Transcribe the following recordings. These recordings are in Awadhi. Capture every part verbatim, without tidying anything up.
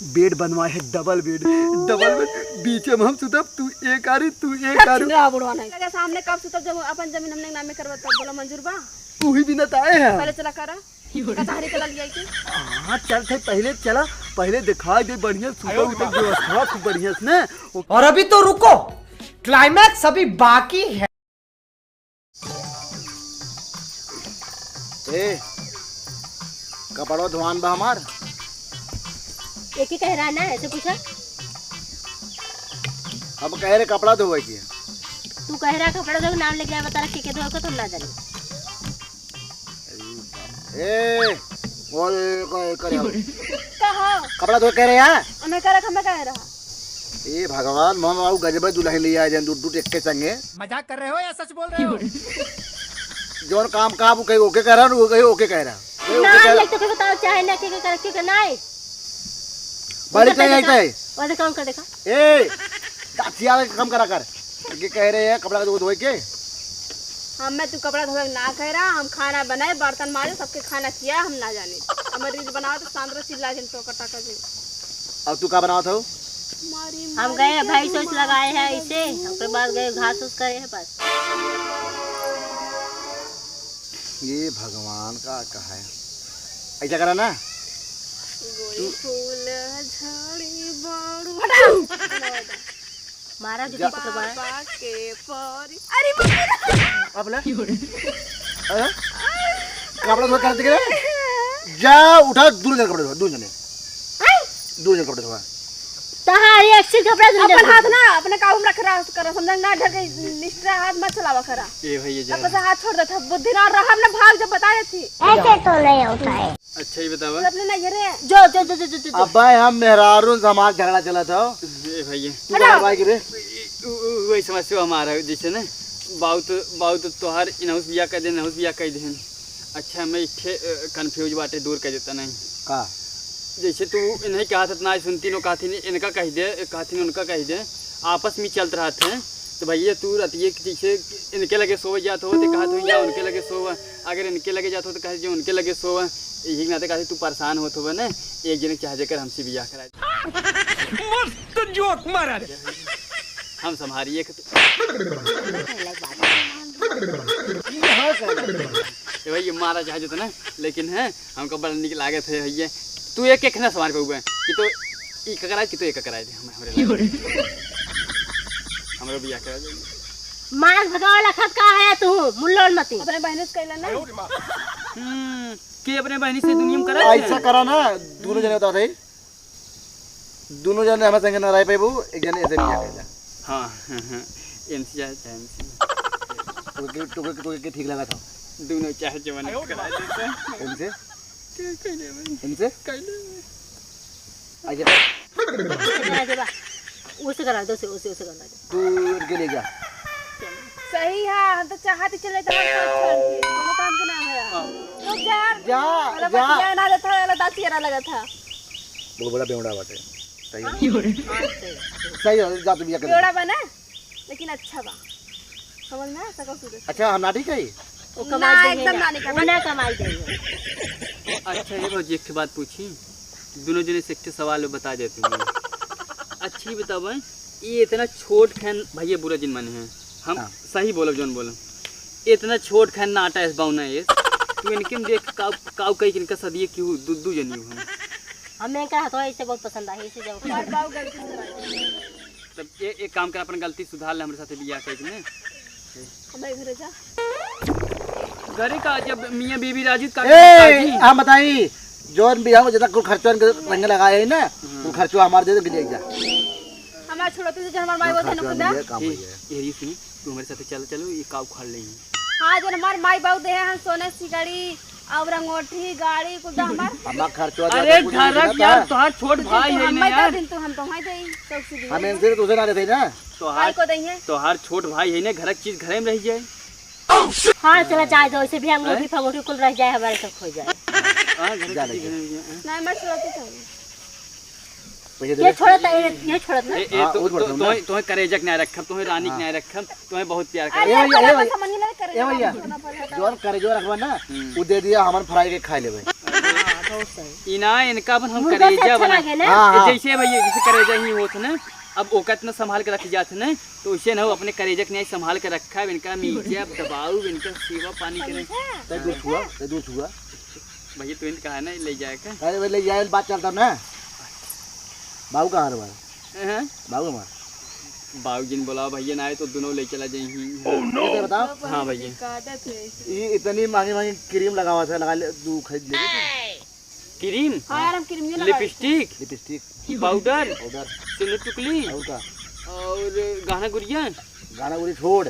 बेड बनवाए है, डबल बेड, डबल बेड। बीचे में हम सुतब, तू एक आरी, तू एक आरी। चिल्ला बुढ़वा नहीं। लगे सामने कब सुतब, जब अपन जमीन हमने नामे करवा, तब बोला मंजूर बा? तू ही बिना ताए है। पहले चला करा। कचहरी चला लिया के। हाँ, चल थे, पहले चला, पहले दिखाई दे बढ़िया, सुतब उतब व्यवस्था खूब बढ़िया से ना। और अभी तो रुको, क्लाइमैक्स अभी बाकी है। ए, कपड़वा धोआन बा हमार। एक ही कह रहा ना, ऐसे पूछा। अब कह रहे कपड़ा धोवे के। तू कह रहा कपड़ा धोवे के नाम लेके आया, बता रहा के के धोवे को, तुम ना जाने। ए, ओए, ओए, करे आओ। कहा? कपड़ा धोवे कह रहे हैं? हमें कह रहा, हमें कह रहा। ए भगवान, मोहन बाबू गजब दुल्हन ले आए जन, दूध दूध एक के संगे। मजाक कर रहे हो या सच बोल रहे हो? जौन काम का वो कही ओके कह रहा, वो कही ओके कह रहा। ए, ओके नाम कह ले तो के बताओ, चाहे ना के, के कर, के, के नाई। बड़ी उधर चाहिए देखा, है। वो देखा, उनका देखा। ए, दातिया के काम करा कर। के कह रहे हैं कपड़ा धो-, धोए के? हमें तू कपड़ा धोए के ना कह रहा, हम खाना बनाए, बर्तन माजे, सबके खाना किया, हम ना जाने। हमारे रील बनाओ तो सांद्रा चिल्ला के टोकर टाकर दे। अब तू का बनावत हो? हम गए भैंस वैस लगाए हैं ऐसे, ओकर बाद गए घास उस करे हैं बस। ये भगवान का कहा है, ऐसा करा ना। गोरी फूल झाड़ी बाड़ू। हटाओ। मारा जो जा। पकड़ मारा। पापा के परी। अरे बाप रे। अब ले। अरे? कपड़ा धोआ कर दिखे? जा, उठा, दूर जन कपड़े धोआ, दूर जने। हैं? दूर जन कपड़े धोआ। तहारी एक सिर कपड़ा धुल अपन जाता। हाथ ना, अपने काबू में रख रहा करा, समझा ना, ढके निष्ठा हाथ मत चलावा करा। ए भैया जा। अपन से हाथ छोड़ देता, बुद्धि ना रहा, हमने भाग जब बताए थी। ऐसे तो नहीं होता है। अच्छा, ये बतावा। तू अपने ना ये रे। जो, जो, जो, जो, जो, जो। अब्बा, हम मेहरारू से हमार झगड़ा चलत हो। ए भैया। तू हटा। झगड़ा भाई रे। उ, उ, वही समस्या हमारा है, जैसे ना, बाऊ तो, बाऊ तो तोहार इनहुस बिया कर दे, इनहुस बिया कर दे। अच्छा, मैं इठे, अ, confuse बाटे दूर कर देता नहीं। का? जैसे तू इन्हें कहा था, ना सुनती नो, कहती नहीं, इनका कह दे, कहती नहीं, उनका कह दे, आपस में चलत रहत है। तो भैया, तू रतिये के पीछे इनके लगे सोवे जात हो, तो कहत हो, "जा उनके लगे सोवा।" अगर इनके लगे जात हो, तो कहत, "जो उनके लगे सोवा।" यही के नाते कहत, "तू परेशान होत हो ना, एक जने चाह देकर हमसे बियाह करा दे।" मस्त जोक मारा रे। हम संभारी एक तो। ए भाई, ये मारा चाहे जो तो ना, लेकिन है, हमको बड़ा निक लागत है भैया। तू एक एक ना संभाल पाउबे कि तो ई ककराए कि तो एक ककराए दे हम, हमरे लगे। हमरो बियाह करा दे। मार भगावे लखत का है तू, मुल्लोल मती। अपने बहन से कहला ना। हम्म, के अपने बहनी से दुनिया में करा ऐसा है? करा ना, दोनों जने बता दे। दोनों जने हमारे संगे ना रह पाइबू, एक जने ऐसे बियाह कर ले। हाँ, हाँ, हाँ। एमसी चाहे, चाहे एमसी। तो के, तो के, तो के ठीक लगा था? दोनों चाहे जवान करा देते। एमसी? के कहले भाई? एमसी? कहले भाई। आइए। आइए बा। उसे करा दो, उसे, उसे, उसे करा दो। तू इनके ले जा। सही है, हम तो चाहत ही चले तो हम साथ छोड़ के। कोनो काम के ना है। हाँ। रुक जा यार। जा, वाला जा। बतिया ना रहता है, वाला दांत चेहरा लगा था। वो बड़ा बेवड़ा बाटे। सही है। हाँ, सही। सही है, जा तू बिया कर। बेवड़ा बना, लेकिन अच्छा बा। समझ में आया? सकल सूरत। अच्छा, हम ना ठीक है? वो ना, कमाई देंगे एकदम ना। ना निकल। वो ना कमाई देंगे। अच्छा, ये भौजी, एक ठे बात पूछी? दोनों जने से एक ठे सवाल बता देती हूँ। अच्छी बताओ, ये इतना छोट खैन, भैया बुरा जिन माने हैं, हम हाँ। सही बोलब, जौन बोलब। इतना छोट खैन नाटा एस बाउना एस, तू इनके में देख काउ, काउ कही कि इनका सदिये क्यों दू, दू जनी हो हम। हमें इनका हथवा ऐसे बहुत पसंद आहे, ऐसे जाओ। हमार बाऊ गलती से तब ए, एक काम कर, अपन गलती सुधार ले, हमरे साथे बियाह कर ने। हमारे घरे जा। घरे का, जब मियाँ बीबी राजी का ए, राजी। हम बताई, जौन बियाह में जितना कुल खर्चा इनके संगे लगाए है ना, हम्म। कुल खर्चा हमारे दे दे, ले जा। हमार छोड़ो, तू जो हमार माई जो बोलते हैं ना, खर्चा खुदा। मिले, काम ए, हो जाए। ए, री सुन, तू हमारे साथे चल, चलो, ये काउ उखाड़ लेंगे। हाँ, जन हमार माई बाबू दे हैं, हम सोने की घड़ी, और अंगूठी, गाड़ी, कुल तो हमार। हमार खर्चवा अरे, ज्यादा कुछ नहीं घरक देता। यार, तोहार छोट भाई है ना हमारे यार। दिन तो हम तो हमारे दे, सब सुधी हम है। इनसे तो उसे ना देते ना। तोहार, भाई को देंगे। तोहार छोट भाई है ना, घरक चीज घरे में रह जाए। हाँ, चला जाए दो, इसे भी अंगूठी हैं? फंगूठी कुल रह जाए, हमारे सब खो जाए। हाँ, घरक जा चीज लेके। घरे में रह जाए, हाँ। ना, मैं सुनती था। तो ये ये दे। छोड़त है, ये, ये छोड़त ना। ए, ए, हाँ, तो, वो छोड़ तो, दो ना। तोहे, तोहे करेजक नहीं रखब, तोहे रानी हाँ। नहीं रखब, तोहे बहुत प्यार अरे, करब। ए भैया, ए भैया। समझ में करे ए भैया, सोना पर है तो। जौन करेजो रखबा ना, हम्म। वो दे दिया, हमन फ्राई के खा लेबे। ई ना, इनका अपन हम मुर्गा से करेजा अच्छा बना लागे ना? हाँ, हाँ। जैसे भैया, जैसे करेजा ही होत ना, अब ओका इतना संभाल के रख जात ना, तो उसे ना अपने करेजा के नहीं संभाल के रखा है, इनका मीजे अब दबाऊ, इनका सेवा पानी करे। अच्छा। तै दूध छुआ, तै दूध छुआ। भैया, तू इनका है ना ले जाए का? अरे भाई, ले जाए, बात चलता ना। बाबू कहाँ रे भाई? हैं? बाबू हमार। बाबू जिन बोला भैया ना आए तो दोनों ले चला जाइए। ये तो बताओ। हाँ भैया। ये इतनी महंगी महंगी क्रीम लगावा था, लगा ले, तू खरीद ले। क्रीम? हाँ यार, हम क्रीम ही लगाई। लिपस्टिक? लिपस्टिक। पाउडर? पाउडर। सिंदूर टुकली? और का? और गहना गुरिया? गहना गुरी छोड़।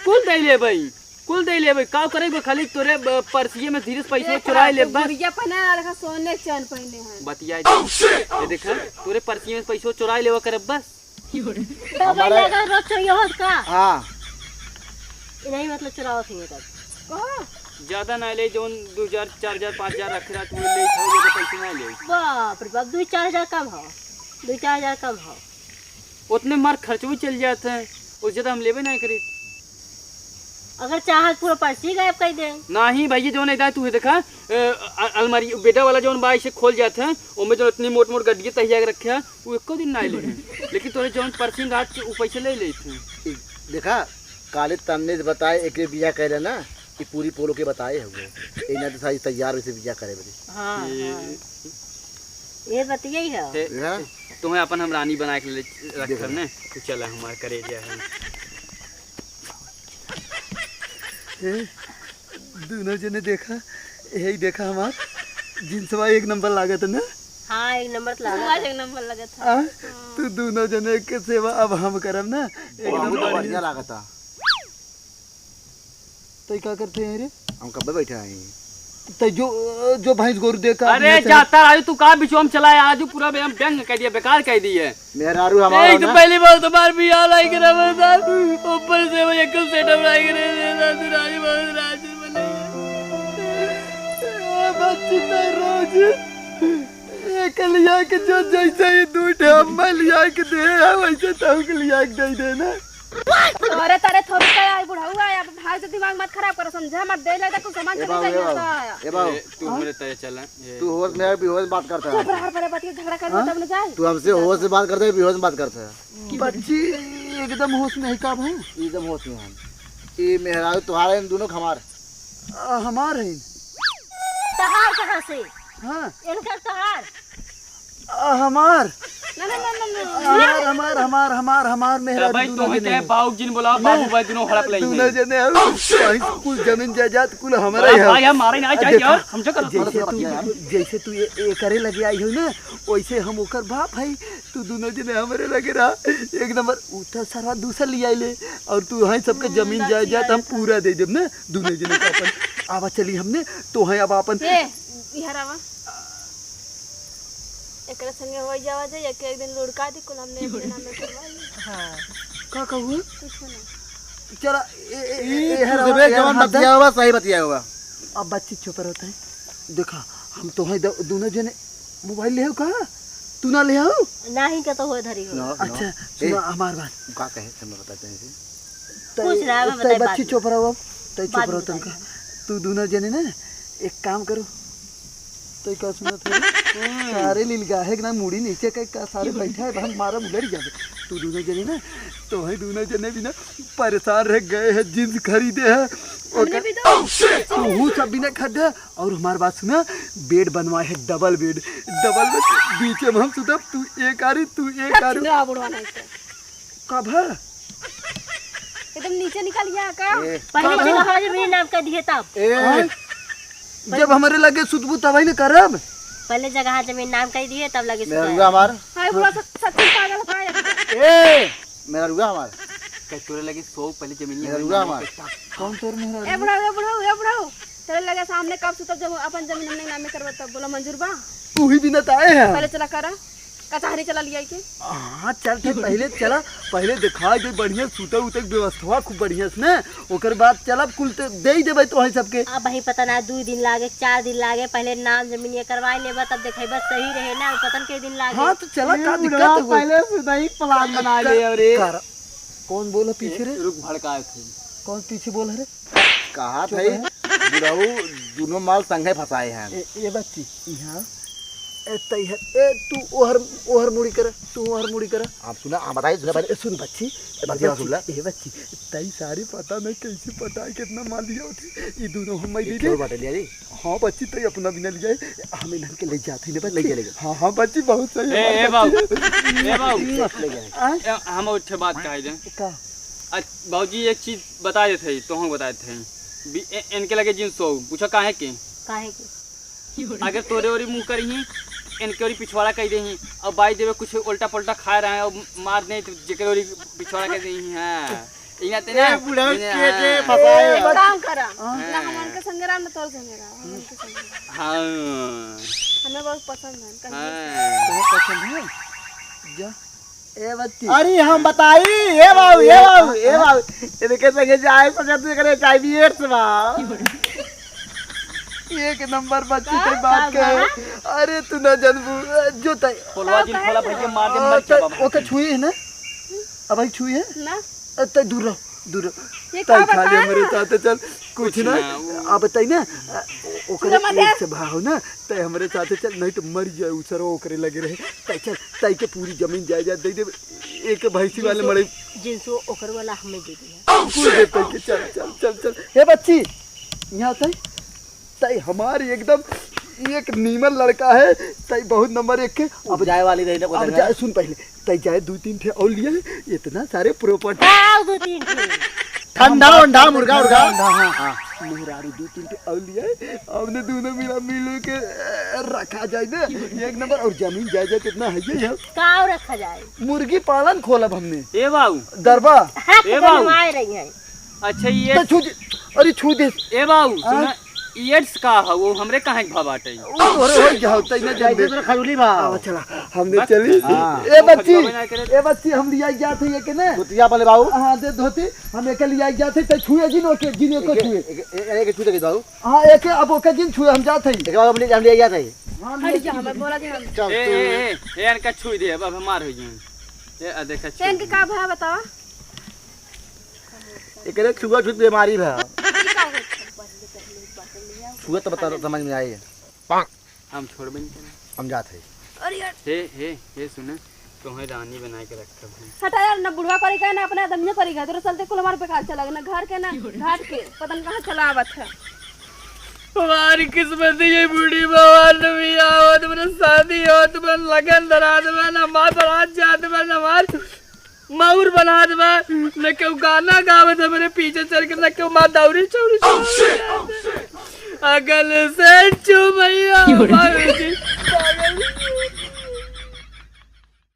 कुल दे ले भाई, कुल दे ले भाई। का करे बा, खाली तोरे ब-, पर्सिये में धीरे से पैसा चुराए ले बस। गुरिया पहना है, देखा सोने के चैन पहने हैं। बतिया दे। ये देखा, तोरे पर्सिये में पैसा चुराए लेवा करे बस। तो भाई हमारे लगा रोज चोरिया होत का? हाँ। ये नहीं मतलब चुरावत ही है तब। कहो। ज्यादा ना ले, जौन दो हजार, चार हजार, पाँच हजार रखे रहत, वो ले खाओ, ज्यादा पैसे ना ले। बाप रे बाप, दो चार हजार कम हो, दो चार हजार कम हो। उतने मार खर्चो चल जात है, उससे ज्यादा हम लेबे नहीं करी। अगर चाहत पूरा पर्सी गायब कर दे। नहीं भैया, जौन इधर तू है देखा, अ, अ-, अलमारी बेटा वाला जौन बा, इसे खोल जात है, ओमे जौन इतनी मोट मोट गड्डिया तहिया के रखे है, वो एको दिन ना ले। लेकिन तोरे जौन पर्सी रात के, वो पैसे ले लेते हैं। ई देखा, काले तन्ने से बताए, एके बिया कहले ना, कि पूरी पोलो के बताए हुए। ए ना तो सारी तैयार वैसे बिया करे बदे। हाँ, ये हाँ। ये बतिया ही है। ते, हाँ? तुम्हें अपन हम रानी बना के ले रखब देखो। ने, तो चला हमार करेजा है। ए, दोनों जने देखा, यही देखा हमार जिनसवा एक नंबर लागत है ना? हाँ, एक नंबर तो लागत है। एक नंबर लागत है। आ? हाँ। तू दोनों जने के सेवा अब हम करब ना, एक बहुत नंबर बढ़िया लागत है। तै का करते हैं रे? हम कब्बे बैठे हैं। तै जो, जो भैंस गोरू देखा अरे, जाता राजू, तू का बिचवा में चला है? आजू पूरा बे-, हम व्यंग कह दिया, बेकार कह दिए। मेहरारू हमारा एक तो ना। पहली बार तुम्हार बियाह लाई के रहे साहब, ऊपर से वो एक सेटअप लाई के रहे, राजू, राजू, बहुत राजू बने। ए, बच्ची तो रोज एक लिया के जो जैसे ही दू ठे अम्मा लिया के दे है, वैसे तो के लिया के दे देना। अरे तारे थोड़ी का आई बुढ़ऊ आया, अब भाई से दिमाग मत खराब करो, समझा मत, दे ले तो कुछ सामान ए चली बाबू, जाइए ए बाबू, सा। ए बाबू। ए, तू हमरे तय चला, ए। तू होश में है, बेहोश बात करता है। चुप रहा, बड़े बात के झगड़ा कर हाँ? तब न जाए। तू हमसे होश से बात करता है, बेहोश में बात करता है। बच्ची एकदम होश में है का भाई? एकदम होश में है। ये मेहरारू तुम्हारा, इन दोनों का हमार। आ, हमार है। तहार कहाँ से? हाँ। इनकर तहार। आ, हमार। ना, ना, ना, ना, ना। हमार, हमार, हमार, हमार, हमार मेहरारू भाई, दोनों तोहे जने चाहे हैं। बाऊ जिन बोला, ना, बाबू भाई दोनों हड़प लेंगे। दोनों जने हैं, वही कुल जमीन जायदाद कुल हमारा बड़ा ही है। भाई, हम मारे ना आ, चाहिए देखा, और हम क्या करब? जैसे तू, जैसे तू ये, ये करे लगे आई हो ना, वैसे हम ओकर बाप है। तू दोनों जने हमरे लगे रहा, एक नंबर। उ तो सारा दूसर लिया ले, और तू है सबके हम्म, जमीन जायदाद हम पूरा दे देब ना, दोनों जने का अपन। आवा चली हमने, तो है अब अपन। ए, इहर आवा। एकरे संगे हो जावा जाए, एक, एक दिन लुढ़का दी, कुल हमने अपने नाम में करवा ली। हाँ। का कहू? कुछ ना। चला, ए, ए, ए, ई ए, तू हरावा, देबे, यार, जवन हाथ दे। बतिया हुआ, सही बतिया हुआ। अब बच्ची चुप रहता है। देखा, हम तो हैं द-, दोनों जने मोबाइल ले हो का? तू ना ले हो? नाही का तो हो धरी हो। ना, ना। अच्छा, ए, सुना हमार बात। का कहे, तुम बताते हैं इसे। तै, कुछ ना, मैं तै बताई बच्ची बात। चुप रहो अब, तै चुप बात रहो बताई। तनका। तू दोनों जने ना, एक काम करो, तो का सुनत है? हम्म। सारे लील गाहे के ना मुड़ी नीचे के का सारे बैठा है, हम मारा उलट जाबे। तू दोनों जने ना, तो है दोनों जने भी ना परेशान रह गए हैं, जींस खरीदे हैं। हमने ओकर भी तो। तू हूँ सब बिना खड्डा, और हमार बात सुना, बेड बनवाए है डबल बेड, डबल बेड, बीचे में हम सुतब, तू एक आरी, तू एक आरी। ना बुढ़वा नहीं तो। कब है? एकदम नीचे निकल गया का? ए, पहले कब है? जगह जमीन नाम कर दिए तब। ए, हाँ? जब हमारे लगे सुतबू तब ही न करब। पहले जगह जमीन नाम कर दिए तब लगे सुतबू। मेहरुआ हमार। हाय बुढ़ा स-, सच्ची पागल है। ए, मेहरुआ हमार। कह तोरे लगे सौ पहले जमीन मेहरुआ हमार। कौन तोर मेहरुआ? ए बुढ़ा, ए बुढ़ा, ए बुढ़ा। तेरे लगे सामने कब सुतब जब अपन जमीन हमने नाम में करबो तब बोला मंजूर बा? तू ही बिना ताए है। पहले चला करा। कचहरी चला लिया के। हाँ, चल, चल, पहले चला, पहले दिखा दे बढ़िया सूते उते के व्यवस्था खूब बढ़िया से ना, ओकर बाद चलब कुल ते दे ही देबे तोहई सबके। अब भाई पता ना, दू दिन लागे, चार दिन लागे, पहले नाम जमीन ये करवा लेबा, तब देखे बस सही रहे ना, पता न के दिन लागे। हाँ, तो चला, का दिक्कत है कोई? पहले से नहीं plan बना ले, अरे। कर, कौन बोला पीछे रे? रुक, भड़काए थे। कौन पीछे बोला रे? कहा चुप था रहे। बुढ़ऊ, दुनो माल संगे फंसाए हैं। ए, ए बच्ची, यहाँ। ए, तई है, ए, तू ओहर, ओहर मुड़ी कर, तू ओहर मुड़ी कर। आप सुना, आप बताइए, सुना पहले। ए, सुन बच्ची, ए, बच्ची, सुन ला। ए बच्ची, तई सारी पता नहीं कैसे पटाई, कितना माल लिया होती। ये दुनो हम मैं दे एक दे। और बाटे लिया जी। हाँ बच्ची, तई अपना बिना लिया है। हम इन्हन के ले जाते ही ना बच्ची। ले चलेगा। हाँ, हाँ बच्ची, बहुत सही ए, हमारी ए बाबू, बच्ची। ए बाबू। ले जाए। आ? ए, हम और ठे बात कह दे। का? आज बाबूजी एक चीज बता देते हैं, तो हम बता देते हैं। बी-, ए-, इनके लगे जींस हो, पूछो काहे के? काहे के? अगर तोरे ओरी मुंह करी ही, इनके ओरी पिछवाड़ा कह दे ही, और बाई देवे कुछ उल्टा पुल्टा खाए रहे और मार दे तो जेकर ओरी पिछवाड़ा कह दे ही, हाँ। इना ते ए, ना, बुढ़ऊ इना, के दे हाँ। फसाए। ए, काम करा। हाँ। ना हमन के संगे रहा, ना तोर संगे रहा, हमन के संगे रहा। हाँ। हमें बहुत पसंद है, कहिए। हाँ। तुम्हें पसंद है? जा। ए बच्ची। अरे हम बताई, ए बाबू, ए बाबू, ए बाबू। इनके संगे जाए सोचे तू करे एचआईवी एड्स बा। एक नंबर बच्ची का? तई बात का कहे। बा? अरे तू ना जनबू, जो तई। पोलवा जिन का खोला बा? भैया मार दे, मर आ, जाबा तई ओके भाई। छुई है ना? अब भाई छुई है? ना। अ, तई दूर रहो, दूर रहो। ये तई का खाली बताया हमरे ना? साथे चल, कुछ कुछ ना। ना, वो अब तई ना, अ, ओ-, ओकरे पूरा मत एक है। से भाव ना, तई हमरे साथे चल, नहीं तो मर जाए उ सरवा ओकरे लगे रहे। तई चल, तई के पूरी जमीन जायदाद दे देबे, एक भैंसी वाले जिनसो, मरे। जिनसो ओकर वाला हमें दे दिया। कुल दे तई के, चल, चल, चल, चल। हे बच्ची, यहाँ तई, तई हमार एकदम एक नीमन लड़का है, तई बहुत नंबर एक के। अब अब जाए वाली रही ना, अब बताया। जाए, सुन पहले, तई जाए दो तीन ठे और लिए, इतना सारे प्रॉपर्टी। आओ दो तीन ठे। ठंडा उंडा, मुर्गा उर्गा। ठंडा, हाँ। हाँ। मेहरारू दो तीन ठे और लिए, हमने दोनों मिला मिल के, अ, रखा जाए ना, एक नंबर। और जमीन जायदाद कितना है ये है? का रखा जाए? मुर्गी पालन खोलब हमने। ए बाऊ। दरबा। हाथ ए बाऊ। बनवाए रही हैं। अच्छा, ये तो छू दे, अरे छू दे। ए बाऊ, हाँ? सुना, एड्स का है? वो हमरे कहाँ के भा बाटे? ओ, अरे हो गया, तई ना जानबे। जैसे मेरा खजूली बा। आवा, चला, हमने बस। चली। हाँ। ए बच्ची, खजूली बना के रख। ए बच्ची, हम लिया जात है ये के ना? धोतिया वाले बाऊ। हाँ, दे धोती, हम एक लिया जात है, तई छुए जिन ओके, जिन एको एके, छुए। एक, एक, एक छू दे बाऊ। हाँ, एक अब ओके जिन छुए, हम जात है। एक बार हम ले, हम ले जात है। हाँ, हट ले जा, हमें बोला दे हम। चल, ए, तू ए, ए, ए, इनका छुई दे, अब, अब हमार हो जाए। ए, आ देखा, छुई इनके दे। का भा बतावा? एकरे छुआछूत बीमारी बा। ई का होत है? छुआ तो बता, समझ में आई। हम छोड़बे नहीं करें। हम जात है। अरे यार। हे, हे, हे, सुने, तोहे रानी बना के रखब हम। हटा यार, ना बुढ़वा करी का, ना अपना आदमियों करी का। तोरे चलते कुल हमार बेकार चला गया, ना घर के, ना घाट के, पता नहीं कहाँ चला आवत है। हमारी किस्मत ये बूढ़ी भगवान भी आवत, मेरे शादी होत, मेरे लगन धरात, मेरे हमार बारात जात, मेरे हमार मऊर बनात बा, न केहू गाना गावत हमरे पीछे चल के, न केहू माँ दौरी चौरी सुनावत। अगल से चुमैया बाबूजी,